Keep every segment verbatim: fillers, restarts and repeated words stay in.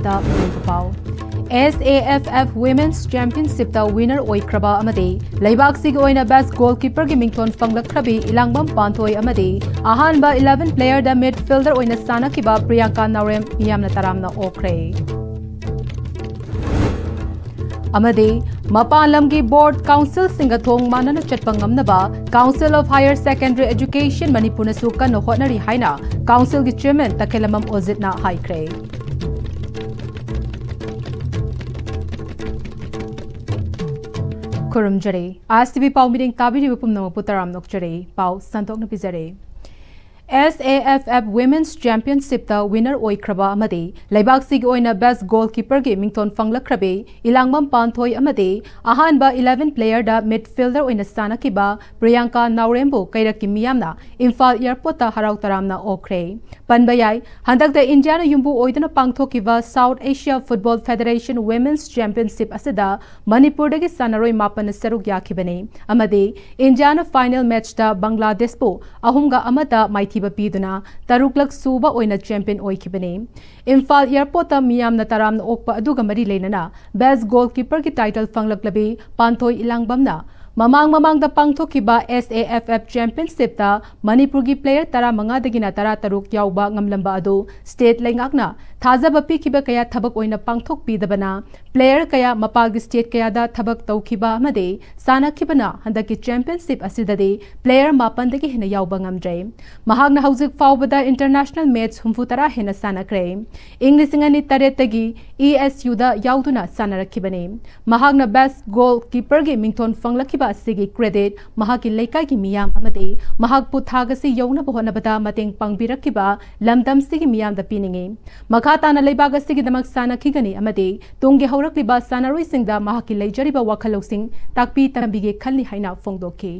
ꯇ ꯃꯔꯨꯑꯣꯏꯕ ꯄꯥꯎ꯫ ꯑꯦꯁ A F F Women's Championship ꯇ winner ꯑꯣꯏꯈ꯭ꯔꯕ ꯑꯃꯗꯤ ꯂꯩꯕꯥꯛꯁꯤꯒꯤ ꯑꯣꯏꯅ best goalkeeper ꯒꯤ ꯃꯤꯡꯊꯣꯟ ꯐꯪꯂꯛꯈ꯭ꯔꯕꯤ ꯏꯂꯥꯡꯕꯝ ꯄꯥꯟꯊꯣꯏ ꯑꯃꯗꯤ ꯑꯍꯥꯟꯕ eleven player ꯗ midfielder ꯑꯣꯏꯅ ꯁꯥꯟꯅꯈꯤꯕ ꯄ꯭ꯔꯤꯌꯥꯡꯀꯥ ꯅꯥꯎꯔꯦꯝ ꯃꯤꯌꯥꯝꯅ ꯇꯔꯥꯝꯅ ꯑꯣꯛꯈ꯭ꯔꯦ꯫ ꯑꯃꯗꯤ ꯃꯄꯥꯟ ꯂꯝꯒꯤ board council ꯁꯤꯡꯒ ꯊꯣꯡ ꯃꯥꯟꯅꯅ ꯆꯠꯄ ꯉꯝꯅꯕ Council of Higher Secondary Education ꯃꯅꯤꯄꯨꯔꯅꯁꯨ ꯀꯟꯅ ꯍꯣꯠꯅꯔꯤ ꯍꯥꯏꯅ council ꯒꯤ chairman ꯇꯈꯦꯂꯝꯕꯝ ꯑꯣꯖꯤꯠꯅ ꯍꯥꯏꯈ꯭ꯔꯦ꯫ ꯈꯨꯔꯨꯝꯖꯔꯤ꯫ ꯑꯥꯏ ꯑꯦꯁ ꯇꯤ ꯚꯤ ꯄꯥꯎ ꯃꯤꯔꯦꯡ ꯇꯥꯕꯤꯔꯤꯕ ꯄꯨꯝꯅꯃꯛꯄꯨ ꯇꯔꯥꯝꯅ ꯑꯣꯛꯆꯔꯤ꯫ ꯄꯥꯎ ꯁꯟꯗꯣꯛꯅ ꯄꯤꯖꯔꯤ꯫ ꯑꯦꯁ A F F Women's Championship ꯇ winner ꯑꯣꯏꯈ꯭ꯔꯕ ꯑꯃꯗꯤ ꯂꯩꯕꯥꯛꯁꯤꯒꯤ ꯑꯣꯏꯅ best goalkeeper ꯒꯤ ꯃꯤꯡꯊꯣꯟ ꯐꯪꯂꯛꯈ꯭ꯔꯕꯤ ꯏꯂꯥꯡꯕꯝ ꯄꯥꯟꯊꯣꯏ ꯑꯃꯗꯤ ꯑꯍꯥꯟꯕ eleven player ꯗ midfielder ꯑꯣꯏꯅ ꯁꯥꯟꯅꯈꯤꯕ ꯄ꯭ꯔꯤꯌꯥꯡꯀꯥ ꯅꯥꯎꯔꯦꯝꯕꯨ ꯀꯩꯔꯛꯀꯤ ꯃꯤꯌꯥꯝꯅ ꯏꯝꯐꯥꯜ airport ꯇ ꯍꯔꯥꯎ ꯇꯔꯥꯝꯅ ꯑꯣꯛꯈ꯭ꯔꯦ꯫ ꯄꯟꯕ ꯌꯥꯏ, ꯍꯟꯗꯛꯇ ꯏꯟꯗꯤꯌꯥꯅ ꯌꯨꯝꯕꯨ ꯑꯣꯏꯗꯨꯅ ꯄꯥꯡꯊꯣꯛꯈꯤꯕ South Asia Football Federation Women's Championship ꯑꯁꯤꯗ ꯃꯅꯤꯄꯨꯔꯗꯒꯤ ꯁꯥꯟꯅꯔꯣꯏ ꯃꯥꯄꯟꯅ ꯁꯔꯨꯛ ꯌꯥꯈꯤꯕꯅꯤ ꯑꯃꯗꯤ ꯏꯟꯗꯤꯌꯥꯅ final match ꯇ ꯕꯪꯒ꯭ꯂꯥꯗꯦꯁꯄꯨ ꯑꯍꯨꯝꯒ ꯑꯃꯗ ꯃꯥꯏꯊꯤꯕ ꯄꯤꯗꯨꯅ ꯇꯔꯨꯛꯂꯛ ꯁꯨꯕ ꯑꯣꯏꯅ champion ꯑꯣꯏꯈꯤꯕꯅꯤ꯫ ꯏꯝꯐꯥꯜ airport ꯇ ꯃꯤꯌꯥꯝꯅ ꯇꯔꯥꯝꯅ ꯑꯣꯛꯄ ꯑꯗꯨꯒ ꯃꯔꯤ ꯂꯩꯅꯅ best goalkeeper ꯒꯤ title ꯐꯪꯂꯛꯂꯕꯤ ꯄꯥꯟꯊꯣꯏ ꯏꯂꯥꯡꯕꯝꯅ ꯃꯃꯥꯡ ꯃꯃꯥꯡꯗ ꯄꯥꯡꯊꯣꯛꯈꯤꯕ ꯑꯦꯁ ꯑꯦ ꯑꯦꯐ ꯑꯦꯐ Championship ꯇ ꯃꯅꯤꯄꯨꯔꯒꯤ player ꯇꯔꯥꯃꯉꯥꯗꯒꯤꯅ ꯇꯔꯥꯇꯔꯨꯛ ꯌꯥꯎꯕ ꯉꯝꯂꯝꯕ ꯑꯗꯨ state ꯂꯩꯉꯥꯛꯅ ꯊꯥꯖꯕ ꯄꯤꯈꯤꯕ ꯀꯌꯥ ꯊꯕꯛ ꯑꯣꯏꯅ ꯄꯥꯡꯊꯣꯛꯄꯤꯗꯕꯅ player ꯀꯌꯥ ꯃꯄꯥꯜꯒꯤ state ꯀꯌꯥꯗ ꯊꯕꯛ ꯇꯧꯈꯤꯕ ꯑꯃꯗꯤ ꯁꯥꯟꯅꯈꯤꯕꯅ ꯍꯟꯗꯛꯀꯤ championship ꯑꯁꯤꯗꯗꯤ player ꯃꯥꯄꯟꯗꯒꯤ ꯍꯦꯟꯅ ꯌꯥꯎꯕ ꯉꯝꯗ꯭ꯔꯦ꯫ ꯃꯍꯥꯛꯅ ꯍꯧꯖꯤꯛ ꯐꯥꯎꯕꯗ international match ꯍꯨꯝꯐꯨꯇꯔꯥ ꯍꯦꯟꯅ ꯁꯥꯟꯅꯈ꯭ꯔꯦ꯫ ꯏꯪ ꯂꯤꯁꯤꯡ ꯑꯅꯤ ꯇꯔꯦꯠꯇꯒꯤ ꯏ ꯑꯦꯁ ꯌꯨꯗ ꯌꯥꯎꯗꯨꯅ ꯁꯥꯟꯅꯔꯛꯈꯤꯕꯅꯤ꯫ ꯃꯍꯥꯛꯅ best goalkeeper ꯒꯤ ꯃꯤꯡꯊꯣꯟ ꯐꯪꯂꯛꯈꯤꯕ ꯑꯁꯤꯒꯤ credit ꯃꯍꯥꯛꯀꯤ ꯂꯩꯀꯥꯏꯒꯤ ꯃꯤꯌꯥꯝ ꯑꯃꯗꯤ ꯃꯍꯥꯛꯄꯨ ꯊꯥꯛ ꯑꯁꯤ ꯌꯧꯅꯕ ꯍꯣꯠꯅꯕꯗ ꯃꯇꯦꯡ ꯄꯥꯡꯕꯤꯔꯛꯈꯤꯕ ꯂꯝꯗꯝꯁꯤꯒꯤ ꯃꯤꯌꯥꯝꯗ ꯄꯤꯅꯤꯡꯏ꯫ ꯃꯈꯥ ꯇꯥꯅ ꯂꯩꯕꯥꯛ ꯑꯁꯤꯒꯤꯗꯃꯛ ꯁꯥꯟꯅꯈꯤꯒꯅꯤ ꯑꯃꯗꯤ ꯇꯨꯡꯒꯤ ꯍꯧꯔꯛꯂꯤꯕ ꯁꯥꯟꯅꯔꯣꯏꯁꯤꯡꯗ ꯃꯍꯥꯛꯀꯤ ꯂꯩꯖꯔꯤꯕ ꯋꯥꯈꯜ ꯂꯧꯁꯤꯡ ꯇꯥꯛꯄꯤ ꯇꯝꯕꯤꯒꯦ ꯈꯜꯂꯤ ꯍꯥꯏꯅ ꯐꯣꯡꯗꯣꯛꯈꯤ꯫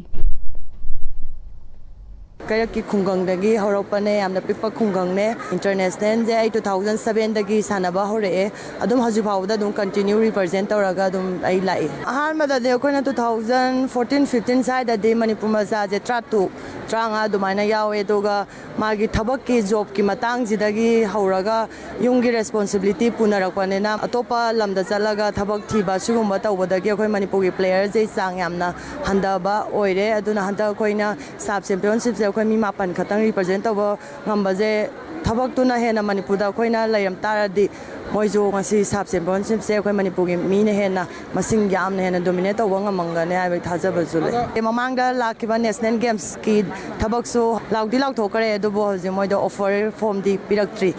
ꯀꯩꯔꯛꯀꯤ ꯈꯨꯡꯒꯪꯗꯒꯤ ꯍꯧꯔꯛꯄꯅꯦ, ꯌꯥꯝꯅ ꯄꯤꯛꯄ ꯈꯨꯡꯒꯪꯅꯦ꯫ ꯏꯟꯇꯔꯅꯦꯁꯅꯦꯜꯁꯦ ꯑꯩ ꯇꯨ ꯊꯥꯎꯖꯟ ꯁꯕꯦꯟꯗꯒꯤ ꯁꯥꯟꯅꯕ ꯍꯧꯔꯛꯑꯦ, ꯑꯗꯨꯝ ꯍꯧꯖꯤꯛ ꯐꯥꯎꯕꯗ ꯑꯗꯨꯝ ꯀꯟꯇꯤꯅ꯭ꯌꯨ ꯔꯤꯄ꯭ꯔꯖꯦꯟ ꯇꯧꯔꯒ ꯑꯗꯨꯝ ꯑꯩ ꯂꯥꯛꯏ꯫ ꯑꯍꯥꯟꯕꯗꯗꯤ ꯑꯩꯈꯣꯏꯅ ꯇꯨ ꯊꯥꯎꯖꯟ ꯐꯣꯔꯇꯤꯟ ꯐꯤꯐꯇꯤꯟ ꯁ꯭ꯋꯥꯏꯗꯗꯤ ꯃꯅꯤꯄꯨꯔ ꯃꯆꯥꯁꯦ ꯇꯔꯥꯇꯔꯨꯛ ꯇꯔꯥꯃꯉꯥ ꯑꯗꯨꯃꯥꯏꯅ ꯌꯥꯎꯋꯦ, ꯑꯗꯨꯒ ꯃꯥꯒꯤ ꯊꯕꯛꯀꯤ ꯖꯣꯕꯀꯤ ꯃꯇꯥꯡꯁꯤꯗꯒꯤ ꯍꯧꯔꯒ ꯌꯨꯝꯒꯤ ꯔꯦꯁꯄꯣꯟꯁꯤꯕꯤꯂꯤꯇꯤ ꯄꯨꯅꯔꯛꯄꯅꯤꯅ ꯑꯇꯣꯞꯄ ꯂꯝꯗ ꯆꯠꯂꯒ ꯊꯕꯛ ꯊꯤꯕ ꯁꯤꯒꯨꯝꯕ ꯇꯧꯕꯗꯒꯤ ꯑꯩꯈꯣꯏ ꯃꯅꯤꯄꯨꯔꯒꯤ ꯄ꯭ꯂꯦꯌꯔꯁꯦ ꯆꯥꯡ ꯌꯥꯝꯅ ꯍꯟꯊꯕ ꯑꯣꯏꯔꯦ꯫ ꯑꯗꯨꯅ ꯍꯟꯗꯛ ꯑꯩꯈꯣꯏꯅ ꯁꯥꯞ ꯆꯦꯝꯄꯤꯌꯟꯁꯤꯞꯁꯦ ꯑꯩꯈꯣꯏ ꯃꯤ ꯃꯥꯄꯟ ꯈꯛꯇꯪ ꯔꯤꯄ꯭ꯔꯖꯦꯟ ꯇꯧꯕ ꯉꯝꯕꯁꯦ, ꯊꯕꯛꯇꯨꯅ ꯍꯦꯟꯅ ꯃꯅꯤꯄꯨꯔꯗ ꯑꯩꯈꯣꯏꯅ ꯂꯩꯔꯝ ꯇꯥꯔꯗꯤ ꯃꯣꯏꯁꯨ ꯉꯁꯤ ꯁꯥꯞ ꯆꯦꯝꯄꯤꯌꯟꯁꯤꯞꯁꯦ ꯑꯩꯈꯣꯏ ꯃꯅꯤꯄꯨꯔꯒꯤ ꯃꯤꯅ ꯍꯦꯟꯅ ꯃꯁꯤꯡ ꯌꯥꯝꯅ ꯍꯦꯟꯅ ꯗꯣꯃꯤꯅꯦꯠ ꯇꯧꯕ ꯉꯝꯃꯝꯒꯅꯤ ꯍꯥꯏꯕꯒꯤ ꯊꯥꯖꯕꯁꯨ ꯂꯩ꯫ ꯃꯃꯥꯡꯗ ꯂꯥꯛꯈꯤꯕ ꯅꯦꯁꯅꯦꯜ ꯒꯦꯝꯁꯀꯤ ꯊꯕꯛꯁꯨ ꯂꯥꯎꯗꯤ ꯂꯥꯎꯊꯣꯛꯈ꯭ꯔꯦ, ꯑꯗꯨꯕꯨ ꯍꯧꯖꯤꯛ ꯃꯣꯏꯗ ꯑꯣꯐꯔ ꯐꯣꯝꯗꯤ ꯄꯤꯔꯛꯇ꯭ꯔꯤ꯫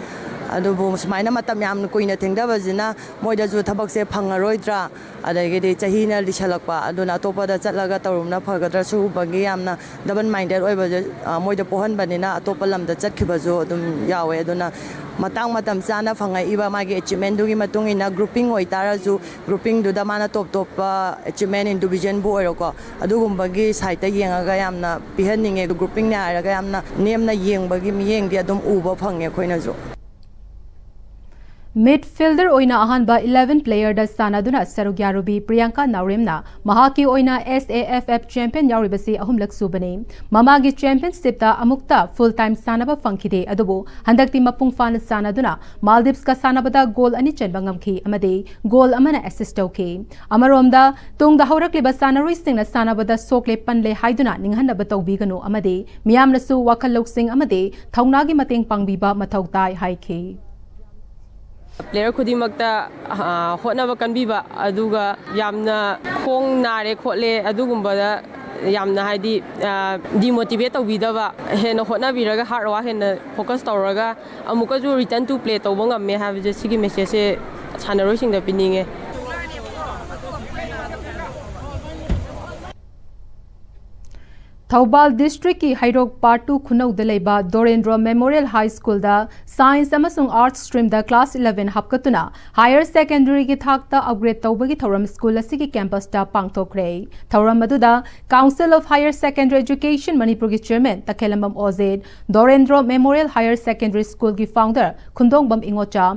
ꯑꯗꯨꯕꯨ ꯁꯨꯃꯥꯏꯅ ꯃꯇꯝ ꯌꯥꯝꯅ ꯀꯨꯏꯅ ꯊꯦꯡꯊꯕꯁꯤꯅ ꯃꯣꯏꯗꯁꯨ ꯊꯕꯛꯁꯦ ꯐꯪꯉꯔꯣꯏꯗ꯭ꯔꯥ, ꯑꯗꯒꯤꯗꯤ ꯆꯍꯤꯅ ꯂꯤꯁꯜꯂꯛꯄ, ꯑꯗꯨꯅ ꯑꯇꯣꯞꯄꯗ ꯆꯠꯂꯒ ꯇꯧꯔꯨꯕꯅ ꯐꯒꯗ꯭ꯔꯥ, ꯁꯤꯒꯨꯝꯕꯒꯤ ꯌꯥꯝꯅ ꯗꯕꯜ ꯃꯥꯏꯟꯗꯦꯠ ꯑꯣꯏꯕꯁꯦ, ꯑ, ꯃꯣꯏꯗ ꯄꯣꯛꯍꯟꯕꯅꯤꯅ ꯑꯇꯣꯞꯄ ꯂꯝꯗ ꯆꯠꯈꯤꯕꯁꯨ ꯑꯗꯨꯝ ꯌꯥꯎꯋꯦ꯫ ꯑꯗꯨꯅ ꯃꯇꯥꯡ ꯃꯇꯝ ꯆꯥꯅ ꯐꯪꯉꯛꯏꯕ ꯃꯥꯒꯤ ꯑꯦꯆꯤꯞꯃꯦꯟꯗꯨꯒꯤ ꯃꯇꯨꯡ ꯏꯟꯅ ꯒ꯭ꯔꯨꯄꯤꯡ ꯑꯣꯏꯇꯥꯔꯁꯨ, ꯒ꯭ꯔꯨꯄꯤꯡꯗꯨꯗ ꯃꯥꯅ ꯇꯣꯞ ꯇꯣꯞꯄ ꯑꯦꯆꯤꯞꯃꯦꯟ ꯏꯟ ꯗꯤꯕꯤꯖꯟꯕꯨ ꯑꯣꯏꯔꯣꯀꯣ, ꯑꯗꯨꯒꯨꯝꯕꯒꯤ ꯁꯥꯏꯠꯇ ꯌꯦꯡꯉꯒ ꯌꯥꯝꯅ ꯄꯤꯍꯟꯅꯤꯡꯉꯦ꯫ ꯑꯗꯨ ꯒ꯭ꯔꯨꯄꯤꯡꯅꯦ ꯍꯥꯏꯔꯒ ꯌꯥꯝꯅ ꯅꯦꯝꯅ ꯌꯦꯡꯕꯒꯤ ꯃꯤꯠꯌꯦꯡꯗꯤ ꯑꯗꯨꯝ ꯎꯕ ꯐꯪꯉꯦ ꯑꯩꯈꯣꯏꯅꯁꯨ꯫ ꯃꯤꯗꯐꯤꯜꯗꯔ ꯑꯣꯏꯅ ꯑꯍꯥꯟꯕ ꯏꯂꯦꯚꯦꯟ ꯄ꯭ꯂꯦꯌꯔꯗ ꯁꯥꯟꯅꯗꯨꯅ ꯁꯔꯨꯛ ꯌꯥꯔꯨꯕꯤ ꯄ꯭ꯔꯤꯌꯥꯡꯀꯥ ꯅꯥꯎꯔꯦꯝꯅ ꯃꯍꯥꯛꯀꯤ ꯑꯣꯏꯅ ꯑꯦꯁ ꯑꯦ ꯑꯦꯐ ꯑꯦꯐ ꯆꯦꯝꯄꯤꯌꯟ ꯌꯥꯎꯔꯤꯕꯁꯤ ꯑꯍꯨꯝꯂꯛ ꯁꯨꯕꯅꯤ꯫ ꯃꯃꯥꯡꯒꯤ ꯆꯦꯝꯄꯤꯌꯟꯁꯤꯞꯇ ꯑꯃꯨꯛꯇ ꯐꯨꯜ ꯇꯥꯏꯝ ꯁꯥꯟꯅꯕ ꯐꯪꯈꯤꯗꯦ, ꯑꯗꯨꯕꯨ ꯍꯟꯗꯛꯇꯤ ꯃꯄꯨꯡ ꯐꯥꯅ ꯁꯥꯟꯅꯗꯨꯅ ꯃꯥꯜꯗꯤꯞꯁꯀ ꯁꯥꯟꯅꯕꯗ ꯒꯣꯜ ꯑꯅꯤ ꯆꯟꯕ ꯉꯝꯈꯤ ꯑꯃꯗꯤ ꯒꯣꯜ ꯑꯃꯅ ꯑꯦꯁꯤꯁ ꯇꯧꯈꯤ꯫ ꯑꯃꯔꯣꯝꯗ, ꯇꯨꯡꯗ ꯍꯧꯔꯛꯂꯤꯕ ꯁꯥꯟꯅꯔꯣꯏꯁꯤꯡꯅ ꯁꯥꯟꯅꯕꯗ ꯁꯣꯛꯂꯦ ꯄꯟꯂꯦ ꯍꯥꯏꯗꯨꯅ ꯅꯤꯡꯍꯟꯅꯕ ꯇꯧꯕꯤꯒꯅꯨ ꯑꯃꯗꯤ ꯃꯤꯌꯥꯝꯅꯁꯨ ꯋꯥꯈꯜ ꯂꯧꯁꯤꯡ ꯑꯃꯗꯤ ꯊꯧꯅꯥꯒꯤ ꯃꯇꯦꯡ ꯄꯥꯡꯕꯤꯕ ꯃꯊꯧ ꯇꯥꯏ ꯍꯥꯏꯈꯤ꯫ ꯄ꯭ꯂꯦꯌꯔ ꯈꯨꯗꯤꯡꯃꯛꯇ, ꯑ, ꯍꯣꯠꯅꯕ ꯀꯟꯕꯤꯕ, ꯑꯗꯨꯒ ꯌꯥꯝꯅ ꯈꯣꯡ ꯅꯥꯔꯦ ꯈꯣꯠꯂꯦ ꯑꯗꯨꯒꯨꯝꯕꯗ ꯌꯥꯝꯅ, ꯍꯥꯏꯗꯤ, ꯑ, ꯗꯤꯃꯣꯇꯤꯚꯦꯠ ꯇꯧꯕꯤꯗꯕ, ꯍꯦꯟꯅ ꯍꯣꯠꯅꯕꯤꯔꯒ, ꯍꯥꯔꯗ ꯋꯥꯔꯛ ꯍꯦꯟꯅ ꯐꯣꯀꯁ ꯇꯧꯔꯒ ꯑꯃꯨꯛꯀꯁꯨ return to play ꯇꯧꯕ ꯉꯝꯃꯦ ꯍꯥꯏꯕꯁꯦ ꯁꯤꯒꯤ ꯃꯦꯁꯦꯖꯁꯦ ꯁꯥꯟꯅꯔꯣꯏꯁꯤꯡꯗ ꯄꯤꯅꯤꯡꯉꯦ꯫ ꯊꯧꯕꯥꯜ ꯗꯤꯁꯇ꯭ꯔꯤꯛꯀꯤ ꯍꯩꯔꯣꯛ ꯄꯥꯔꯠ ꯇꯨ ꯈꯨꯅꯧꯗ ꯂꯩꯕ ꯗꯣꯔꯦꯟꯗ꯭ꯔꯣ ꯃꯦꯃꯣꯔꯤꯌꯦꯜ ꯍꯥꯏ ꯁ꯭ꯀꯨꯜꯗ ꯁꯥꯏꯟꯁ ꯑꯃꯁꯨꯡ ꯑꯥꯔꯠꯁ ꯁ꯭ꯇ꯭ꯔꯤꯝꯗ ꯀ꯭ꯂꯥꯁ ꯏꯂꯦꯚꯦꯟ ꯍꯥꯞꯀꯠꯇꯨꯅ ꯍꯥꯌꯔ ꯁꯦꯀꯦꯟꯗꯔꯤꯒꯤ ꯊꯥꯛꯇ ꯑꯞꯒ꯭ꯔꯦꯗ ꯇꯧꯕꯒꯤ ꯊꯧꯔꯝ ꯁ꯭ꯀꯨꯜ ꯑꯁꯤꯒꯤ ꯀꯦꯝꯄꯁꯇ ꯄꯥꯡꯊꯣꯛꯈ꯭ꯔꯦ꯫ ꯊꯧꯔꯝ ꯑꯗꯨꯗ Council of Higher Secondary Education ꯃꯅꯤꯄꯨꯔꯒꯤ chairman Takhellambam Ojit, Dorendro memorial higher secondary ꯁ꯭ꯀꯨꯜꯒꯤ founder Khundongbam Ingocha,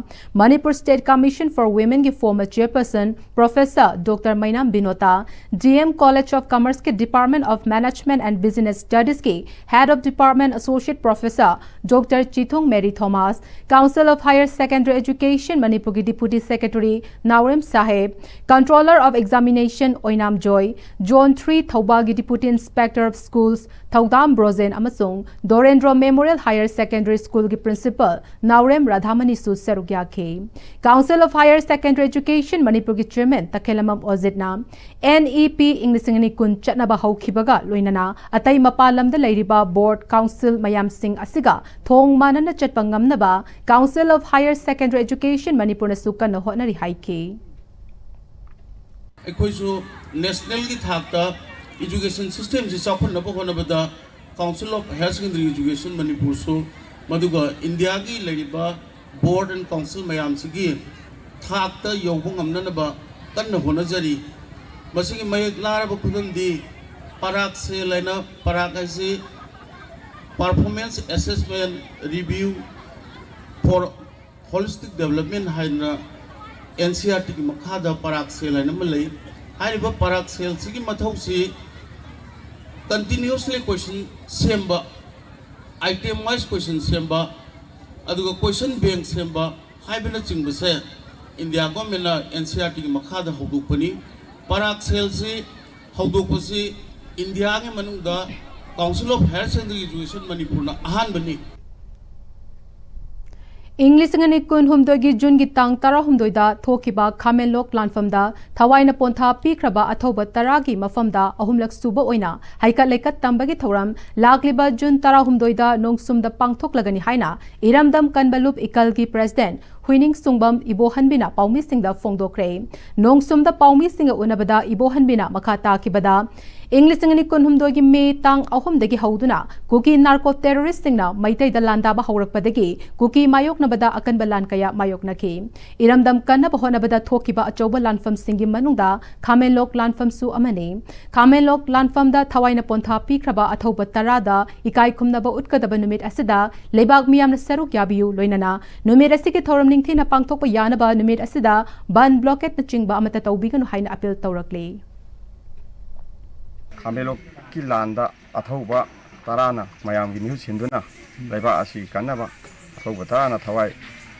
Manipur state commission for ꯋꯤꯃꯦꯟꯒꯤ former chairperson professor doctor Meinam Binota, D M college of ꯀꯃꯔꯁꯀꯤ department of management and business ꯁ꯭ꯇꯗꯤꯁꯀꯤ head of department associate professor doctor Chithung Mary Thomas, Council of Higher Secondary Education ꯃꯅꯤꯄꯨꯔꯒꯤ deputy secretary Naorem Saheb, Controller of Examination Oinam Joy, zone three ꯊꯧꯕꯥꯜꯒꯤ deputy inspector of schools Thoudam Brojen ꯑꯃꯁꯨꯡ Dorendro memorial higher secondary ꯁ꯭ꯀꯨꯜꯒꯤ principle ꯅꯥꯎꯔꯦꯝ ꯔꯥꯙꯥꯃꯅꯤꯁꯨ ꯁꯔꯨꯛ ꯌꯥꯈꯤ꯫ Council of Higher Secondary Education ꯃꯅꯤꯄꯨꯔꯒꯤ chairman ꯇꯈꯦꯂꯝꯕꯝ ꯑꯣꯖꯤꯠꯅ N E ꯄꯤ ꯏꯪ ꯂꯤꯁꯤꯡ ꯑꯅꯤ ꯀꯨꯟ ꯆꯠꯅꯕ ꯍꯧꯈꯤꯕꯒ ꯂꯣꯏꯅꯅ ꯑꯇꯩ ꯃꯄꯥꯟ ꯂꯝꯗ ꯂꯩꯔꯤꯕ ꯕꯣꯔꯗ ꯀꯥꯎꯟꯁꯤꯜ ꯃꯌꯥꯝꯁꯤꯡ ꯑꯁꯤꯒ ꯊꯣꯡ ꯃꯥꯟꯅꯅ ꯆꯠꯄ ꯉꯝꯅꯕ Council of Higher Secondary Education ꯃꯅꯤꯄꯨꯔꯅꯁꯨ ꯀꯟꯅ ꯍꯣꯠꯅꯔꯤ ꯍꯥꯏꯈꯤ꯫ ꯑꯩꯈꯣꯏꯁꯨ ꯅꯦꯁꯅꯦꯜꯒꯤ ꯊꯥꯛꯇ ꯏꯖꯨꯀꯦꯁꯟ ꯁꯤꯁꯇꯦꯝꯁꯤ ꯆꯥꯎꯈꯠꯅꯕ ꯍꯣꯠꯅꯕꯗ Council of Higher Secondary Education ꯃꯅꯤꯄꯨꯔꯁꯨ, ꯃꯗꯨꯒ ꯏꯟꯗꯤꯌꯥꯒꯤ ꯂꯩꯔꯤꯕ ꯕꯣꯔꯗ ꯑꯦꯟ ꯀꯥꯎꯟꯁꯤꯜ ꯃꯌꯥꯝꯁꯤꯒꯤ ꯊꯥꯛꯇ ꯌꯧꯕ ꯉꯝꯅꯅꯕ ꯀꯟꯅ ꯍꯣꯠꯅꯖꯔꯤ꯫ ꯃꯁꯤꯒꯤ ꯃꯌꯦꯛ ꯂꯥꯔꯕ ꯈꯨꯗꯝꯗꯤ ꯄꯔꯥꯛ ꯁꯦꯜ ꯍꯥꯏꯅ, ꯄꯔꯥꯛ ꯍꯥꯏꯁꯤ Performance Assessment Review for Holistic Development ꯍꯥꯏꯅ ꯑꯦꯟ ꯁꯤ ꯏ ꯑꯥꯔ ꯇꯤꯒꯤ ꯃꯈꯥꯗ ꯄꯔꯥꯛ ꯁꯦꯜ ꯍꯥꯏꯅ ꯑꯃ ꯂꯩ꯫ ꯍꯥꯏꯔꯤꯕ ꯄꯔꯥꯛ ꯁꯦꯜꯁꯤꯒꯤ ꯃꯊꯧꯁꯤ continuously question ꯁꯦꯝꯕ, item wise question ꯁꯦꯝꯕ, ꯑꯗꯨꯒ question bank ꯁꯦꯝꯕ ꯍꯥꯏꯕꯅꯆꯤꯡꯕꯁꯦ ꯏꯟꯗꯤꯌꯥ ꯒꯣꯔꯃꯦꯟꯅ ꯑꯦꯟ ꯁꯤ ꯏ ꯑꯥꯔ ꯇꯤꯒꯤ ꯃꯈꯥꯗ ꯍꯧꯗꯣꯛꯄꯅꯤ꯫ ꯄꯔꯥꯛ ꯁꯦꯜꯁꯤ ꯍꯧꯗꯣꯛꯄꯁꯤ ꯏꯟꯗꯤꯌꯥꯒꯤ ꯃꯅꯨꯡꯗ Council of Higher Secondary Education ꯃꯅꯤꯄꯨꯔꯅ ꯑꯍꯥꯟꯕꯅꯤ꯫ ꯏꯪ ꯂꯤꯁꯤꯡ ꯑꯅꯤ ꯀꯨꯟꯍꯨꯝꯗꯣꯏꯒꯤ ꯖꯨꯟꯒꯤ ꯇꯥꯡ ꯇꯔꯥꯍꯨꯝꯗꯣꯏꯗ ꯊꯣꯛꯈꯤꯕ ꯈꯥꯃꯦꯟꯂꯣꯛ ꯂꯥꯟꯐꯝꯗ ꯊꯋꯥꯏꯅ ꯄꯣꯟꯊꯥ ꯄꯤꯈ꯭ꯔꯕ ꯑꯊꯧꯕ ꯇꯔꯥꯒꯤ ꯃꯐꯝꯗ ꯑꯍꯨꯝꯂꯛ ꯁꯨꯕ ꯑꯣꯏꯅ ꯍꯩꯀꯠ ꯂꯩꯀꯠ ꯇꯝꯕꯒꯤ ꯊꯧꯔꯝ ꯂꯥꯛꯂꯤꯕ ꯖꯨꯟ ꯇꯔꯥꯍꯨꯝꯗꯣꯏꯗ ꯅꯣꯡꯁꯨꯝꯗ ꯄꯥꯡꯊꯣꯛꯂꯒꯅꯤ ꯍꯥꯏꯅ ꯏꯔꯝꯗꯝ ꯀꯟꯕ ꯂꯨꯞ ꯏꯀꯜꯒꯤ ꯄ꯭ꯔꯦꯁꯤꯗꯦꯟꯠ ꯍꯨꯏꯅꯤꯡ ꯁꯨꯡꯕꯝ ꯏꯕꯣꯍꯟꯕꯤꯅ ꯄꯥꯎꯃꯤꯁꯤꯡꯗ ꯐꯣꯡꯗꯣꯛꯈ꯭ꯔꯦ꯫ ꯅꯣꯡꯁꯨꯝꯗ ꯄꯥꯎꯃꯤꯁꯤꯡꯒ ꯎꯅꯕꯗ ꯏꯕꯣꯍꯟꯕꯤꯅ ꯃꯈꯥ ꯇꯥꯈꯤꯕꯗ, ꯏꯪ ꯂꯤꯁꯤꯡ ꯑꯅꯤ ꯀꯨꯟꯍꯨꯝꯗꯣꯏꯒꯤ ꯃꯦ ꯇꯥꯡ ꯑꯍꯨꯝꯗꯒꯤ ꯍꯧꯗꯨꯅ ꯀꯨꯀꯤ ꯅꯥꯔꯀꯣ ꯇꯦꯔꯣꯔꯤꯁꯁꯤꯡꯅ ꯃꯩꯇꯩꯗ ꯂꯥꯟꯗꯥꯕ ꯍꯧꯔꯛꯄꯗꯒꯤ ꯀꯨꯀꯤ ꯃꯥꯌꯣꯛꯅꯕꯗ ꯑꯀꯟꯕ ꯂꯥꯟ ꯀꯌꯥ ꯃꯥꯌꯣꯛꯅꯈꯤ꯫ ꯏꯔꯝꯗꯝ ꯀꯟꯅꯕ ꯍꯣꯠꯅꯕꯗ ꯊꯣꯛꯈꯤꯕ ꯑꯆꯧꯕ ꯂꯥꯟꯐꯝꯁꯤꯡꯒꯤ ꯃꯅꯨꯡꯗ ꯈꯥꯃꯦꯟꯂꯣꯛ ꯂꯥꯟꯐꯝꯁꯨ ꯑꯃꯅꯤ꯫ ꯈꯥꯃꯦꯟꯂꯣꯛ ꯂꯥꯟꯐꯝꯗ ꯊꯋꯥꯏꯅ ꯄꯣꯟꯊꯥ ꯄꯤꯈ꯭ꯔꯕ ꯑꯊꯧꯕ ꯇꯔꯥꯗ ꯏꯀꯥꯏ ꯈꯨꯝꯅꯕ ꯎꯠꯀꯗꯕ ꯅꯨꯃꯤꯠ ꯑꯁꯤꯗ ꯂꯩꯕꯥꯛ ꯃꯤꯌꯥꯝꯅ ꯁꯔꯨꯛ ꯌꯥꯕꯤꯌꯨ, ꯂꯣꯏꯅꯅ ꯅꯨꯃꯤꯠ ꯑꯁꯤꯒꯤ ꯊꯧꯔꯝ ꯅꯤꯡꯊꯤꯅ ꯄꯥꯡꯊꯣꯛꯄ ꯌꯥꯅꯕ ꯅꯨꯃꯤꯠ ꯑꯁꯤꯗ ꯕꯟ, ꯕ꯭ꯂꯣꯀꯦꯠꯅꯆꯤꯡꯕ ꯑꯃꯠꯇ ꯇꯧꯕꯤꯒꯅꯨ ꯍꯥꯏꯅ ꯑꯄꯤꯜ ꯇꯧꯔꯛꯂꯤ꯫ ꯈꯥꯃꯦꯟꯂꯣꯛꯀꯤ ꯂꯥꯟꯗ ꯑꯊꯧꯕ ꯇꯔꯥꯅ ꯃꯌꯥꯝꯒꯤ ꯃꯤꯍꯨꯠ ꯁꯤꯟꯗꯨꯅ ꯂꯩꯕꯥꯛ ꯑꯁꯤꯒꯤ ꯀꯟꯅꯕ ꯑꯊꯧꯕ ꯇꯔꯥꯅ ꯊꯋꯥꯏ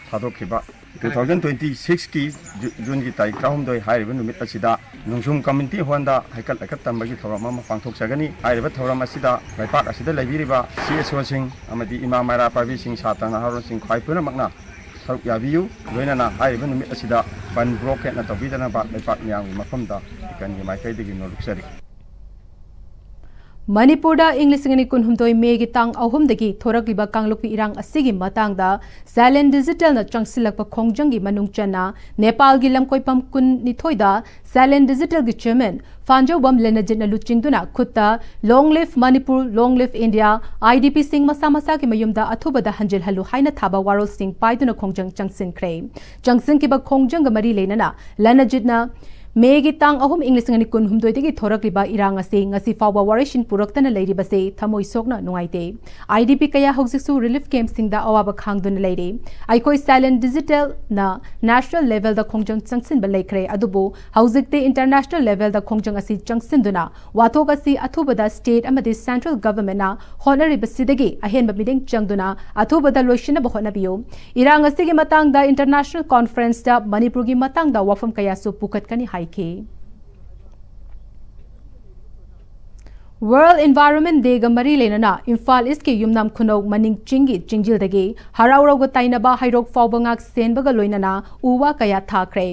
ꯊꯥꯗꯣꯛꯈꯤꯕ ꯇꯨ ꯊꯥꯎꯖꯟ ꯇ꯭ꯋꯦꯟꯇꯤ ꯁꯤꯛꯁꯀꯤ ꯖꯨ-, ꯖꯨꯟꯒꯤ ꯇꯥꯔꯤꯛ ꯇꯔꯥꯍꯨꯝꯗꯣꯏ ꯍꯥꯏꯔꯤꯕ ꯅꯨꯃꯤꯠ ꯑꯁꯤꯗ ꯅꯣꯡꯖꯨꯝ ꯀꯝꯃ꯭ꯌꯨꯅꯤꯇꯤ ꯍꯣꯜꯗ ꯍꯩꯀꯠ ꯂꯩꯀꯠ ꯇꯝꯕꯒꯤ ꯊꯧꯔꯝ ꯑꯃ ꯄꯥꯡꯊꯣꯛꯆꯒꯅꯤ꯫ ꯍꯥꯏꯔꯤꯕ ꯊꯧꯔꯝ ꯑꯁꯤꯗ ꯂꯩꯄꯥꯛ ꯑꯁꯤꯗ ꯂꯩꯕꯤꯔꯤꯕ ꯁꯤ ꯑꯦꯁ ꯑꯣꯁꯤꯡ ꯑꯃꯗꯤ ꯏꯃꯥ ꯃꯩꯔꯥ ꯄꯥꯏꯕꯤꯁꯤꯡ, ꯁꯥꯇ꯭ꯔ ꯅꯍꯥꯔꯣꯜꯁꯤꯡ ꯈ꯭ꯋꯥꯏ ꯄꯨꯝꯅꯃꯛꯅ ꯁꯔꯨꯛ ꯌꯥꯕꯤꯌꯨ꯫ ꯂꯣꯏꯅꯅ ꯍꯥꯏꯔꯤꯕ ꯅꯨꯃꯤꯠ ꯑꯁꯤꯗ ꯕꯟ, ꯕ꯭ꯂꯣꯀꯦꯠꯅ ꯇꯧꯕꯤꯗꯅꯕ ꯂꯩꯄꯥꯛ ꯃꯤꯌꯥꯝꯒꯤ ꯃꯐꯝꯗ ꯏꯀꯟꯒꯤ ꯃꯥꯏꯀꯩꯗꯒꯤ ꯅꯣꯜꯂꯨꯛꯆꯔꯤ꯫ ꯃꯅꯤꯄꯨꯔꯗ ꯏꯪ ꯂꯤꯁꯤꯡ ꯑꯅꯤ ꯀꯨꯟꯍꯨꯝꯗꯣꯏ ꯃꯦꯒꯤ ꯇꯥꯡ ꯑꯍꯨꯝꯗꯒꯤ ꯊꯣꯔꯛꯂꯤꯕ ꯀꯥꯡꯂꯨꯞꯀꯤ ꯏꯔꯥꯡ ꯑꯁꯤꯒꯤ ꯃꯇꯥꯡꯗ ꯁꯥꯏꯂꯦꯟ ꯗꯤꯖꯤꯇꯦꯜꯅ ꯆꯪꯁꯤꯜꯂꯛꯄ ꯈꯣꯡꯖꯪꯒꯤ ꯃꯅꯨꯡ ꯆꯟꯅ ꯅꯦꯄꯥꯜꯒꯤ ꯂꯝꯀꯣꯏꯐꯝ ꯀꯨꯟꯅꯤꯊꯣꯏꯗ ꯁꯥꯏꯂꯦꯟ ꯗꯤꯖꯤꯇꯦꯜꯒꯤ ꯆꯦꯌꯔꯃꯦꯟ ꯐꯥꯟꯖꯧꯕꯝ ꯂꯦꯅꯖꯤꯠꯅ ꯂꯨꯆꯤꯡꯗꯨꯅ ꯈꯨꯠꯇ "Long live Manipur, long live India", I D ꯄꯤꯁꯤꯡ ꯃꯁꯥ ꯃꯁꯥꯒꯤ ꯃꯌꯨꯝꯗ ꯑꯊꯨꯕꯗ ꯍꯟꯖꯤꯜꯍꯜꯂꯨ ꯍꯥꯏꯅ ꯊꯥꯕ ꯋꯥꯔꯣꯜꯁꯤꯡ ꯄꯥꯏꯗꯨꯅ ꯈꯣꯡꯖꯪ ꯆꯪꯁꯤꯟꯈ꯭ꯔꯦ꯫ ꯆꯪꯁꯤꯟꯈꯤꯕ ꯈꯣꯡꯖꯪꯒ ꯃꯔꯤ ꯂꯩꯅꯅ ꯂꯦꯅꯖꯤꯠꯅ ꯃꯦꯒꯤ ꯇꯥꯡ ꯑꯍꯨꯝ ꯏꯪ ꯂꯤꯁꯤꯡ ꯑꯅꯤ ꯀꯨꯟꯍꯨꯝꯗꯣꯏꯗꯒꯤ ꯊꯣꯔꯛꯂꯤꯕ ꯏꯔꯥꯡ ꯑꯁꯤ ꯉꯁꯤ ꯐꯥꯎꯕ ꯋꯥꯔꯣꯏꯁꯤꯟ ꯄꯨꯔꯛꯇꯅ ꯂꯩꯔꯤꯕꯁꯤ ꯊꯃꯣꯏ ꯁꯣꯛꯅ ꯅꯨꯡꯉꯥꯏꯇꯦ꯫ ꯑꯥꯏ ꯗꯤ ꯄꯤ ꯀꯌꯥ ꯍꯧꯖꯤꯛꯁꯨ ꯔꯤꯂꯤꯐ ꯀꯦꯝꯞꯁꯤꯡꯗ ꯑꯋꯥꯕ ꯈꯥꯡꯗꯨꯅ ꯂꯩꯔꯤ꯫ ꯑꯩꯈꯣꯏ ꯁꯥꯏꯂꯦꯟ ꯗꯤꯖꯤꯇꯦꯜꯅ ꯅꯦꯁꯅꯦꯜ ꯂꯦꯚꯦꯜꯗ ꯈꯣꯡꯖꯪ ꯆꯪꯁꯤꯟꯕ ꯂꯩꯈ꯭ꯔꯦ, ꯑꯗꯨꯕꯨ ꯍꯧꯖꯤꯛꯇꯤ ꯏꯟꯇꯔꯅꯦꯁꯅꯦꯜ ꯂꯦꯚꯦꯜꯗ ꯈꯣꯡꯖꯪ ꯑꯁꯤ ꯆꯪꯁꯤꯟꯗꯨꯅ ꯋꯥꯊꯣꯛ ꯑꯁꯤ ꯑꯊꯨꯕꯗ ꯁ꯭ꯇꯦꯠ ꯑꯃꯗꯤ ꯁꯦꯟꯇ꯭ꯔꯦꯜ ꯒꯚꯔꯟꯃꯦꯟꯠꯅ ꯍꯣꯠꯅꯔꯤꯕꯁꯤꯗꯒꯤ ꯑꯍꯦꯟꯕ ꯃꯤꯠꯌꯦꯡ ꯆꯪꯗꯨꯅ ꯑꯊꯨꯕꯗ ꯂꯣꯏꯁꯤꯟꯅꯕ ꯍꯣꯠꯅꯕꯤꯌꯨ꯫ ꯏꯔꯥꯡ ꯑꯁꯤꯒꯤ ꯃꯇꯥꯡꯗ ꯏꯟꯇꯔꯅꯦꯁꯅꯦꯜ ꯀꯣꯟꯐꯔꯦꯟꯁꯇ ꯃꯅꯤꯄꯨꯔꯒꯤ ꯃꯇꯥꯡꯗ ꯋꯥꯐꯝ ꯀꯌꯥꯁꯨ ꯄꯨꯈꯠꯀꯅꯤ ꯍꯥꯏꯈꯤ꯫ World Environment Day ꯒ ꯃꯔꯤ ꯂꯩꯅꯅ ꯏꯝꯐꯥꯜ ꯏꯁꯀꯤ ꯌꯨꯝꯅꯥꯝ ꯈꯨꯅꯧ ꯃꯅꯤꯡ ꯆꯤꯡꯒꯤ ꯆꯤꯡꯖꯤꯜꯗꯒꯤ ꯍꯔꯥꯎꯔꯧꯒ ꯇꯥꯏꯅꯕ ꯍꯩꯔꯣꯛ ꯐꯥꯎꯕ ꯉꯥꯛ ꯁꯦꯟꯕꯒ ꯂꯣꯏꯅꯅ ꯎ ꯋꯥ ꯀꯌꯥ ꯊꯥꯈ꯭ꯔꯦ꯫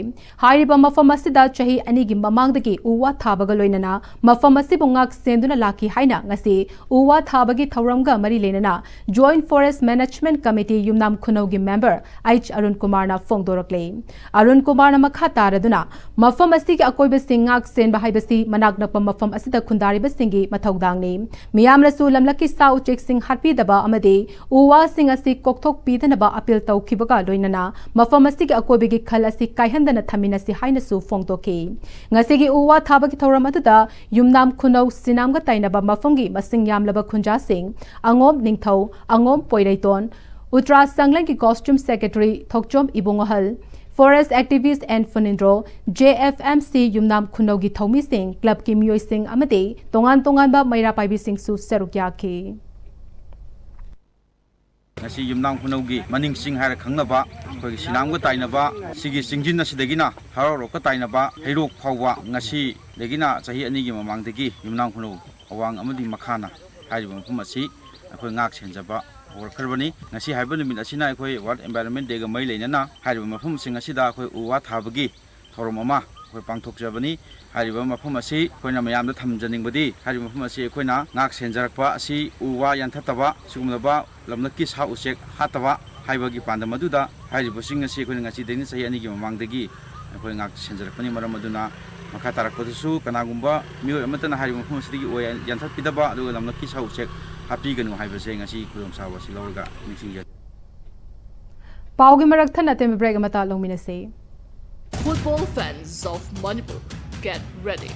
ꯍꯥꯏꯔꯤꯕ ꯃꯐꯝ ꯑꯁꯤꯗ ꯆꯍꯤ ꯑꯅꯤꯒꯤ ꯃꯃꯥꯡꯗꯒꯤ ꯎ ꯋꯥ ꯊꯥꯕꯒ ꯂꯣꯏꯅꯅ ꯃꯐꯝ ꯑꯁꯤꯕꯨ ꯉꯥꯛ ꯁꯦꯟꯗꯨꯅ ꯂꯥꯛꯈꯤ ꯍꯥꯏꯅ ꯉꯁꯤ ꯎ ꯋꯥ ꯊꯥꯕꯒꯤ ꯊꯧꯔꯝꯒ ꯃꯔꯤ ꯂꯩꯅꯅ Joint Forest Management Committee ꯌꯨꯝꯅꯥꯝ ꯈꯨꯅꯧꯒꯤ member H ꯑꯔꯨꯟ ꯀꯨꯃꯥꯔꯅ ꯐꯣꯡꯗꯣꯔꯛꯂꯤ꯫ ꯑꯔꯨꯟ ꯀꯨꯃꯥꯔꯅ ꯃꯈꯥ ꯇꯥꯔꯗꯨꯅ, ꯃꯐꯝ ꯑꯁꯤꯒꯤ ꯑꯀꯣꯏꯕꯁꯤꯡ ꯉꯥꯛ ꯁꯦꯟꯕ ꯍꯥꯏꯕꯁꯤ ꯃꯅꯥꯛ ꯅꯛꯄ ꯃꯐꯝ ꯑꯁꯤꯗ ꯈꯨꯟꯗꯥꯔꯤꯕꯁꯤꯡꯒꯤ ꯃꯊꯧꯗꯥꯡꯅꯤ꯫ ꯃꯤꯌꯥꯝꯅꯁꯨ ꯂꯝꯂꯛꯀꯤ ꯁꯥ ꯎꯆꯦꯛꯁꯤꯡ ꯍꯥꯠꯄꯤꯗꯕ ꯑꯃꯗꯤ ꯎ ꯋꯥꯁꯤꯡ ꯑꯁꯤ ꯀꯣꯛꯊꯣꯛꯄꯤꯗꯅꯕ appeal ꯇꯧꯈꯤꯕꯒ ꯂꯣꯏꯅꯅ ꯃꯐꯝ ꯑꯁꯤꯒꯤ ꯑꯀꯣꯏꯕꯒꯤ ꯈꯜ ꯑꯁꯤ ꯀꯥꯏꯍꯟꯗꯅ ꯊꯝꯃꯤꯟꯅꯁꯤ ꯍꯥꯏꯅꯁꯨ ꯐꯣꯡꯗꯣꯛꯈꯤ꯫ ꯉꯁꯤꯒꯤ ꯎ ꯋꯥ ꯊꯥꯕꯒꯤ ꯊꯧꯔꯝ ꯑꯗꯨꯗ ꯌꯨꯝꯅꯥꯝ ꯈꯨꯅꯧ ꯁꯤꯅꯥꯝꯒ ꯇꯥꯏꯅꯕ ꯃꯐꯝꯒꯤ ꯃꯁꯤꯡ ꯌꯥꯝꯂꯕ ꯈꯨꯟꯖꯥꯁꯤꯡ, ꯑꯉꯣꯝ ꯅꯤꯡꯊꯧ, ꯑꯉꯣꯝ ꯄꯣꯏꯔꯩꯇꯣꯟ, ꯎꯇ꯭ꯔꯥ ꯁꯪꯂꯦꯟꯒꯤ costume secretary ꯊꯣꯛꯆꯣꯝ ꯏꯕꯨꯡꯉꯣꯍꯜ, forest activist N ꯐꯨꯅꯤꯟꯗ꯭ꯔꯣ, J F M C ꯌꯨꯝꯅꯥꯝ ꯈꯨꯅꯧꯒꯤ ꯊꯧꯃꯤꯁꯤꯡ, club ꯀꯤ ꯃꯤꯑꯣꯏꯁꯤꯡ ꯑꯃꯗꯤ ꯇꯣꯉꯥꯟ ꯇꯣꯉꯥꯟꯕ ꯃꯩꯔꯥ ꯄꯥꯏꯕꯤꯁꯤꯡꯁꯨ ꯁꯔꯨꯛ ꯌꯥꯈꯤ꯫ ꯉꯁꯤ ꯌꯨꯝꯅꯥꯝ ꯈꯨꯅꯧꯒꯤ ꯃꯅꯤꯡ ꯆꯤꯡ ꯍꯥꯏꯔ ꯈꯪꯅꯕ ꯑꯩꯈꯣꯏꯒꯤ ꯁꯤꯅꯥꯝꯒ ꯇꯥꯏꯅꯕ ꯁꯤꯒꯤ ꯆꯤꯡꯖꯤꯟ ꯑꯁꯤꯗꯒꯤꯅ ꯍꯔꯥꯎꯔꯣꯛꯀ ꯇꯥꯏꯅꯕ ꯍꯩꯔꯣꯛ ꯐꯥꯎꯕ ꯉꯁꯤꯗꯒꯤꯅ ꯆꯍꯤ ꯑꯅꯤꯒꯤ ꯃꯃꯥꯡꯗꯒꯤ ꯌꯨꯝꯅꯥꯝ ꯈꯨꯅꯧ ꯑꯋꯥꯡ ꯑꯃꯗꯤ ꯃꯈꯥꯅ ꯍꯥꯏꯔꯤꯕ ꯃꯐꯝ ꯑꯁꯤ ꯑꯩꯈꯣꯏ ꯉꯥꯛ ꯁꯦꯟꯖꯕ ꯍꯧꯔꯛꯈ꯭ꯔꯕꯅꯤ꯫ ꯉꯁꯤ ꯍꯥꯏꯕ ꯅꯨꯃꯤꯠ ꯑꯁꯤꯅ ꯑꯩꯈꯣꯏ World Environment Day ꯒ ꯃꯔꯤ ꯂꯩꯅꯅ ꯍꯥꯏꯔꯤꯕ ꯃꯐꯝꯁꯤꯡ ꯑꯁꯤꯗ ꯑꯩꯈꯣꯏ ꯎ ꯋꯥ ꯊꯥꯕꯒꯤ ꯊꯧꯔꯝ ꯑꯃ ꯑꯩꯈꯣꯏ ꯄꯥꯡꯊꯣꯛꯆꯕꯅꯤ꯫ ꯍꯥꯏꯔꯤꯕ ꯃꯐꯝ ꯑꯁꯤ ꯑꯩꯈꯣꯏꯅ ꯃꯌꯥꯝꯗ ꯊꯝꯖꯅꯤꯡꯕꯗꯤ, ꯍꯥꯏꯔꯤꯕ ꯃꯐꯝ ꯑꯁꯤ ꯑꯩꯈꯣꯏꯅ ꯉꯥꯛ ꯁꯦꯟꯖꯔꯛꯄ ꯑꯁꯤ ꯎ ꯋꯥ ꯌꯥꯟꯊꯠꯇꯕ, ꯁꯤꯒꯨꯝꯂꯕ ꯂꯝꯂꯛꯀꯤ ꯁꯥ ꯎꯆꯦꯛ ꯍꯥꯠꯇꯕ ꯍꯥꯏꯕꯒꯤ ꯄꯥꯟꯗꯝ ꯑꯗꯨꯗ ꯍꯥꯏꯔꯤꯕꯁꯤꯡ ꯑꯁꯤ ꯑꯩꯈꯣꯏꯅ ꯉꯁꯤꯗꯒꯤꯅ ꯆꯍꯤ ꯑꯅꯤꯒꯤ ꯃꯃꯥꯡꯗꯒꯤ ꯑꯩꯈꯣꯏ ꯉꯥꯛ ꯁꯦꯟꯖꯔꯛꯄꯅꯤ꯫ ꯃꯔꯝ ꯑꯗꯨꯅ ꯃꯈꯥ ꯇꯥꯔꯛꯄꯗꯁꯨ ꯀꯅꯥꯒꯨꯝꯕ ꯃꯤꯑꯣꯏ ꯑꯃꯠꯇꯅ ꯍꯥꯏꯔꯤꯕ ꯃꯐꯝ ꯑꯁꯤꯗꯒꯤ ꯎ ꯋꯥ ꯌꯥꯟꯊꯠꯄꯤꯗꯕ, ꯑꯗꯨꯒ ꯂꯝꯂꯛꯀꯤ ꯁꯥ ꯎꯆꯦꯛ ꯍꯥꯠꯄꯤꯒꯅꯨ ꯍꯥꯏꯕꯁꯦ ꯉꯁꯤ ꯈꯨꯗꯣꯡꯆꯥꯕ ꯑꯁꯤ ꯂꯧꯔꯒ ꯅꯤꯡꯁꯤꯡꯖꯔꯤ꯫ ꯄꯥꯎꯒꯤ ꯃꯔꯛ ꯊꯠꯅ ꯑꯇꯦꯟꯕ break ꯑꯃꯇ ꯂꯧꯃꯤꯟꯅꯁꯤ꯫ Football fans of Manipur, get ready.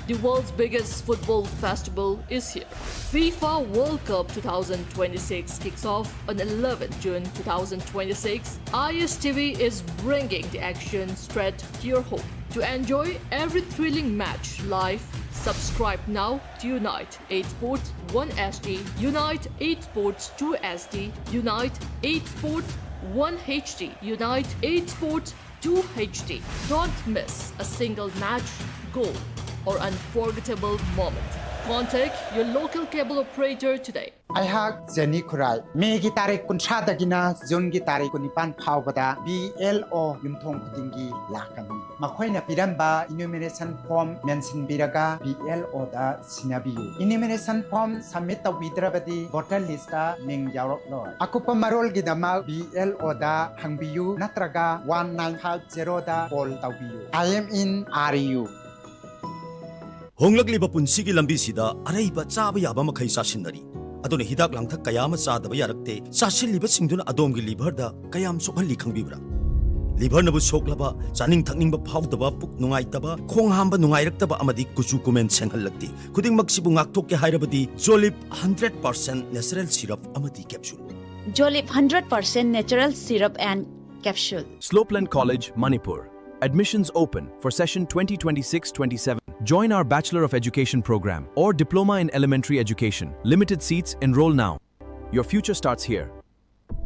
The world's biggest football festival is here. FIFA World Cup two thousand twenty-six kicks off on eleventh June two thousand twenty-six. I S T V is bringing the action straight to your home. To enjoy every thrilling match live, subscribe now to Unite eight Sports one S D, Unite eight Sports two S D, Unite eight Sports one H D, Unite eight Sports two H D. Don't miss a single match, goal, or unforgettable moment. Contact your local cable operator today. ꯑꯩꯍꯥꯛ Jenny ꯈꯨꯔꯥꯏ꯫ ꯃꯦꯒꯤ ꯇꯥꯔꯤꯛ ꯀꯨꯟꯊ꯭ꯔꯥꯗꯒꯤꯅ ꯖꯨꯟꯒꯤ ꯇꯥꯔꯤꯛ ꯀꯨꯟꯅꯤꯄꯥꯟ ꯐꯥꯎꯕꯗ B L ꯑꯣ ꯌꯨꯝꯊꯣꯡ ꯈꯨꯗꯤꯡꯒꯤ ꯂꯥꯛꯀꯅꯤ꯫ ꯃꯈꯣꯏꯅ ꯄꯤꯔꯝꯕ ꯏꯅꯨꯃꯦꯔꯦꯁꯟ ꯐꯣꯔꯝ ꯃꯦꯟꯁꯤꯟꯕꯤꯔꯒ ꯕꯤ ꯑꯦꯜ ꯑꯣꯗ ꯁꯤꯟꯅꯕꯤꯌꯨ꯫ ꯏꯅꯨꯃꯦꯔꯦꯁꯟ ꯐꯣꯔꯝ ꯁꯕꯃꯤꯠ ꯇꯧꯕꯤꯗ꯭ꯔꯕꯗꯤ ꯚꯣꯇꯔ ꯂꯤꯁꯇ ꯃꯤꯡ ꯌꯥꯎꯔꯛꯂꯣꯏ꯫ ꯑꯀꯨꯞꯄ ꯃꯔꯣꯜꯒꯤꯗꯃꯛ ꯕꯤ ꯑꯦꯜ ꯑꯣꯗ ꯍꯪꯕꯤꯌꯨ ꯅꯠꯇ꯭ꯔꯒ ꯋꯥꯟ ꯅꯥꯏꯟ ꯐꯥꯏꯚ ꯖꯦꯔꯣꯗ ꯀꯣꯜ ꯇꯧꯕꯤꯌꯨ꯫ I am in R U. ꯍꯣꯡꯂꯛꯂꯤꯕ ꯄꯨꯟꯁꯤꯒꯤ ꯂꯝꯕꯤꯁꯤꯗ ꯑꯔꯩꯕ ꯆꯥꯕ ꯌꯥꯕ ꯃꯈꯩ ꯆꯥꯁꯤꯟꯅꯔꯤ꯫ ꯑꯗꯨꯅ ꯍꯤꯗꯥꯛ ꯂꯥꯡꯊꯛ ꯀꯌꯥ ꯑꯃ ꯆꯥꯗꯕ ꯌꯥꯔꯛꯇꯦ꯫ ꯆꯥꯁꯤꯜꯂꯤꯕꯁꯤꯡꯗꯨꯅ ꯑꯗꯣꯝꯒꯤ ꯂꯤꯚꯔꯗ ꯀꯌꯥꯝ ꯁꯣꯛꯍꯜꯂꯤ ꯈꯪꯕꯤꯕ꯭ꯔꯥ? ꯂꯤꯚꯔꯅꯕꯨ ꯁꯣꯛꯂꯕ, ꯆꯥꯅꯤꯡ ꯊꯛꯅꯤꯡꯕ ꯐꯥꯎꯗꯕ, ꯄꯨꯛ ꯅꯨꯡꯉꯥꯏꯇꯕ, ꯈꯣꯡ ꯍꯥꯝꯕ ꯅꯨꯡꯉꯥꯏꯔꯛꯇꯕ ꯑꯃꯗꯤ ꯀꯨꯆꯨ ꯀꯨꯃꯦꯟ ꯁꯦꯡꯍꯜꯂꯛꯇꯦ꯫ ꯈꯨꯗꯤꯡꯃꯛꯁꯤꯕꯨ ꯉꯥꯛꯊꯣꯛꯀꯦ ꯍꯥꯏꯔꯕꯗꯤ ꯖꯣꯂꯤꯞ ꯍꯟꯗ꯭ꯔꯦꯠ ꯄꯥꯔꯁꯦꯟ ꯅꯦꯆꯔꯦꯜ ꯁꯤꯔꯞ ꯑꯃꯗꯤ capsule. Jolip hundred percent natural syrup and capsule. Slopeland College, Manipur. Admissions open for session twenty twenty-six twenty-seven. Join our Bachelor of Education program or Diploma in Elementary Education. Limited seats, enroll now. Your future starts here.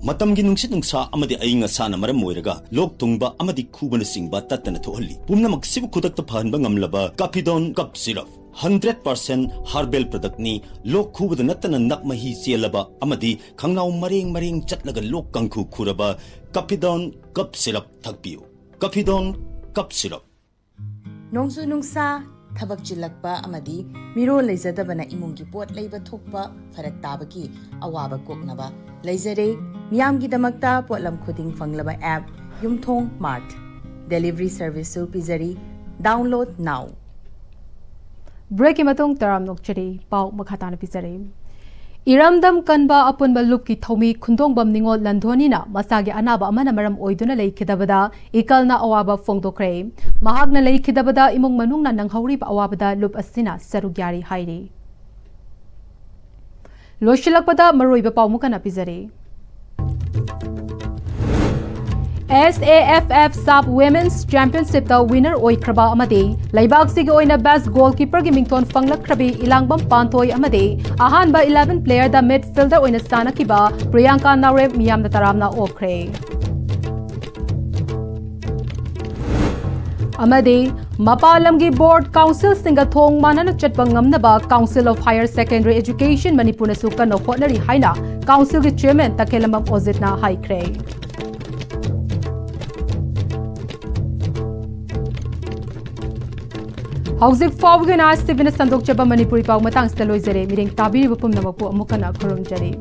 ꯃꯇꯝꯒꯤ ꯅꯨꯡꯁꯤꯠ ꯅꯨꯡꯁꯥ ꯑꯃꯗꯤ ꯑꯏꯪ ꯑꯁꯥꯅ ꯃꯔꯝ ꯑꯣꯏꯔꯒ ꯂꯣꯛ ꯊꯨꯡꯕ ꯑꯃꯗꯤ ꯈꯨꯕꯅꯆꯤꯡꯕ ꯇꯠꯇꯅ ꯊꯣꯛꯍꯜꯂꯤ꯫ ꯄꯨꯝꯅꯃꯛꯁꯤꯕꯨ ꯈꯨꯗꯛꯇ ꯐꯍꯟꯕ ꯉꯝꯂꯕ ꯀꯥꯐꯤꯗꯣꯟ cough syrup. Hundred percent herbal ꯄ꯭ꯔꯗꯛꯅꯤ꯫ ꯂꯣꯛ ꯈꯨꯕꯗ ꯅꯠꯇꯅ ꯅꯞ ꯃꯍꯤ ꯆꯦꯜꯂꯕ ꯑꯃꯗꯤ ꯈꯪꯅꯥꯎ ꯃꯔꯦꯡ ꯃꯔꯦꯡ ꯆꯠꯂꯒ ꯂꯣꯛ ꯀꯥꯡꯈꯨ ꯈꯨꯔꯕ ꯀꯥꯐꯤꯗꯣꯟ ꯀꯞ ꯁꯤꯔꯞ ꯊꯛꯄꯤꯌꯨ꯫ ꯀꯥꯐꯤꯗꯣꯟ cough syrup. ꯅꯣꯡꯖꯨ ꯅꯨꯡꯁꯥ, ꯊꯕꯛ ꯆꯤꯜꯂꯛꯄ ꯑꯃꯗꯤ ꯃꯤꯔꯣꯜ ꯂꯩꯖꯗꯕꯅ ꯏꯃꯨꯡꯒꯤ ꯄꯣꯠ ꯂꯩꯕ ꯊꯣꯛꯄ ꯐꯔꯛ ꯇꯥꯕꯒꯤ ꯑꯋꯥꯕ ꯀꯣꯛꯅꯕ ꯂꯩꯖꯔꯦ꯫ ꯃꯤꯌꯥꯝꯒꯤꯗꯃꯛꯇ ꯄꯣꯠꯂꯝ ꯈꯨꯗꯤꯡ ꯐꯪꯂꯕ app ꯌꯨꯝꯊꯣꯡ ꯃꯥꯔꯠ꯫ Delivery service ꯁꯨ ꯄꯤꯖꯔꯤ꯫ Download now. ꯕ꯭ꯔꯦꯛꯀꯤ ꯃꯇꯨꯡ ꯇꯔꯥꯝꯅ ꯑꯣꯛꯆꯔꯤ꯫ ꯄꯥꯎ ꯃꯈꯥ ꯇꯥꯅ ꯄꯤꯖꯔꯤ꯫ ꯏꯔꯝꯗꯝ ꯀꯟꯕ ꯑꯄꯨꯟꯕ ꯂꯨꯞꯀꯤ ꯊꯧꯃꯤ ꯈꯨꯟꯗꯣꯡꯕꯝ ꯅꯤꯉꯣꯜ ꯂꯟꯊꯣꯅꯤꯅ ꯃꯁꯥꯒꯤ ꯑꯅꯥꯕ ꯑꯃꯅ ꯃꯔꯝ ꯑꯣꯏꯗꯨꯅ ꯂꯩꯈꯤꯗꯕꯗ ꯏꯀꯜꯅ ꯑꯋꯥꯕ ꯐꯣꯡꯗꯣꯛꯈ꯭ꯔꯦ꯫ ꯃꯍꯥꯛꯅ ꯂꯩꯈꯤꯗꯕꯗ ꯏꯃꯨꯡ ꯃꯅꯨꯡꯅ ꯅꯪꯍꯧꯔꯤꯕ ꯑꯋꯥꯕꯗ ꯂꯨꯞ ꯑꯁꯤꯅ ꯁꯔꯨꯛ ꯌꯥꯔꯤ ꯍꯥꯏꯔꯤ꯫ ꯂꯣꯏꯁꯤꯜꯂꯛꯄꯗ ꯃꯔꯨꯑꯣꯏꯕ ꯄꯥꯎ ꯑꯃꯨꯛ ꯍꯟꯅ ꯄꯤꯖꯔꯤ꯫ S A F F SAFF Women's Championship ꯇ winner ꯑꯣꯏꯈ꯭ꯔꯕ ꯑꯃꯗꯤ ꯂꯩꯕꯥꯛꯁꯤꯒꯤ ꯑꯣꯏꯅ best goalkeeper ꯒꯤ ꯃꯤꯡꯊꯣꯟ ꯐꯪꯂꯛꯈ꯭ꯔꯕꯤ ꯏꯂꯥꯡꯕꯝ ꯄꯥꯟꯊꯣꯏ ꯑꯃꯗꯤ ꯑꯍꯥꯟꯕ eleven player ꯗ midfielder ꯑꯣꯏꯅ ꯁꯥꯟꯅꯈꯤꯕ ꯄ꯭ꯔꯤꯌꯥꯡꯀꯥ ꯅꯥꯎꯔꯦꯝ ꯃꯤꯌꯥꯝꯅ ꯇꯔꯥꯝꯅ ꯑꯣꯛꯈ꯭ꯔꯦ꯫ ꯑꯃꯗꯤ ꯃꯄꯥꯟ ꯂꯝꯒꯤ ꯕꯣꯔꯗ ꯀꯥꯎꯟꯁꯤꯜꯁꯤꯡꯒ ꯊꯣꯡ ꯃꯥꯟꯅꯅ ꯆꯠꯄ ꯉꯝꯅꯕ Council of Higher Secondary Education ꯃꯅꯤꯄꯨꯔꯅꯁꯨ ꯀꯟꯅ ꯍꯣꯠꯅꯔꯤ ꯍꯥꯏꯅ ꯀꯥꯎꯟꯁꯤꯜꯒꯤ ꯆꯦꯌꯔꯃꯦꯟ ꯇꯈꯦꯂꯝꯕꯝ ꯑꯣꯖꯤꯠꯅ ꯍꯥꯏꯈ꯭ꯔꯦ꯫ ꯍꯧꯖꯤꯛ ꯐꯥꯎꯕꯒꯤ ꯑꯣꯏꯅ ꯑꯥꯏ ꯑꯦꯁ ꯇꯤ ꯚꯤꯅ ꯁꯟꯗꯣꯛꯆꯕ ꯃꯅꯤꯄꯨꯔꯤ ꯄꯥꯎ ꯃꯇꯥꯡꯁꯤꯗ ꯂꯣꯏꯖꯔꯦ꯫ ꯃꯤꯠꯌꯦꯡ ꯇꯥꯕꯤꯔꯤꯕ ꯄꯨꯝꯅꯃꯛꯄꯨ ꯑꯃꯨꯛ ꯍꯟꯅ ꯈꯨꯔꯨꯝꯖꯔꯤ꯫